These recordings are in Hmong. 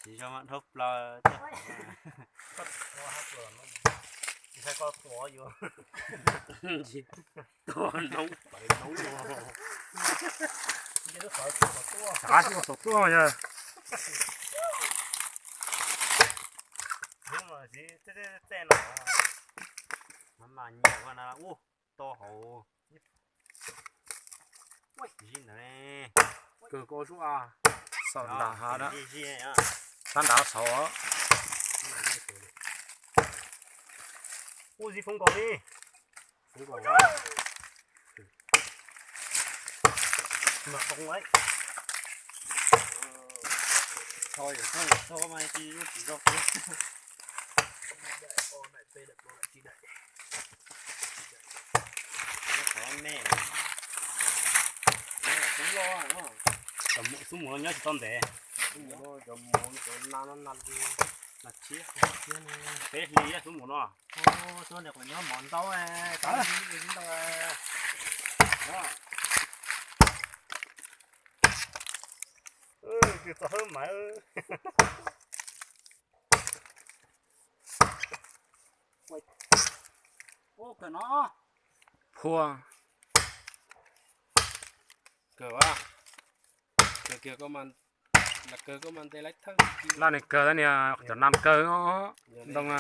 Tsis zoo mas dhau plaws thiab. Ntshai koj tuav yuav tuav noob pawv noob. Xav xav tuaj yog. Mas nyiam ua na ub, to hauv. Zib ntawd. Kawg koj sub a, xaum nram hav na. Tab nrad xaum. Ub, zib foob nkaus li. Foob nkaus. Mas foob lawm. Tho yam tho yam tho mas tsis lub tsis zog. Xub mus no nyob tsis tau ntev. Xub mus no cov mus na na na na tshiab. Peb hlis xub mus no. Nyob mov ntau ntau. Txog hawb mas. Phua. Kawg, kawg kiag, kawg koj mas ntes laib thawj. Laj niag kawg, niag cov nas kawg ntoo na.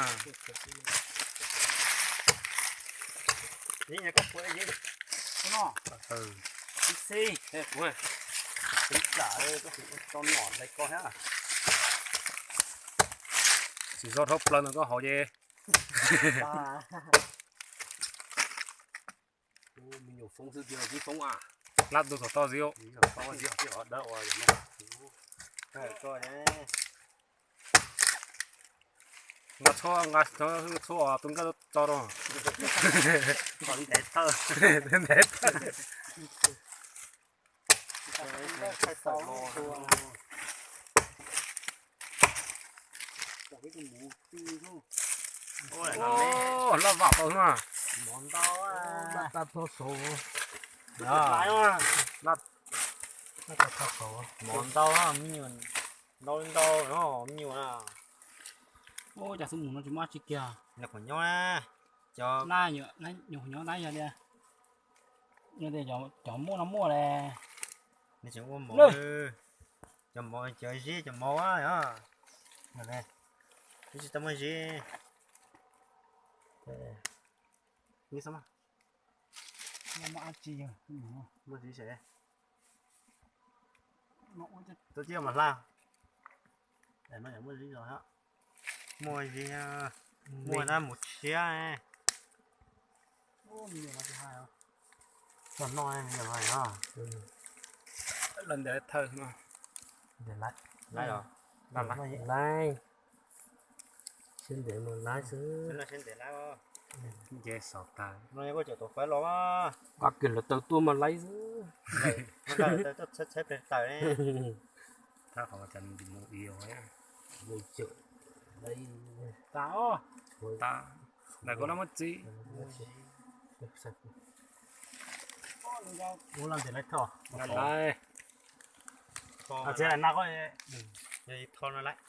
Tsis zog dhau plaws no koj haus ces. Me nyuam foob xwb tiag, tib foob a. Lab tus tom toj xwb. Nqa tshuaj, nqa tshuaj tus nkauj tso rau. Ntev thawj. Ntev thawj. Laj vam tau na. Mov ntau, laj tag tag saud. Mov ntau, me nyuam ntau ntau no, me nyuam na. Ua cas xub mus no tsis muaj tsi kiag. Nyob, nyuam qhuav nyob tab yog tias, yog tias cov muaj no muaj le. Cov mov, cov zeb cov mov a. Twb tsis tau muaj zeb. Muaj zeb, tus tij mas hla. Muaj zeb, muaj na mus tshiab. Los ntes thawj no. Laib, laib, ntes mas laib xwb. Nce xaus tag. Nqa kiag lawv taws tuaj mas laib xwb. Tsheb pleg taws. Thab qhov cas mus i. Mus cawm. Tas os. Tas. Ntawm koj laj muab txib. Ua laj ntes laib thawj. Laib. Tho no laib.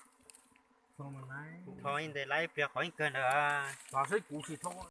Tho ib ntes laib pliag qhov yeej kawg ntawd. Xwb kuv tsis tho.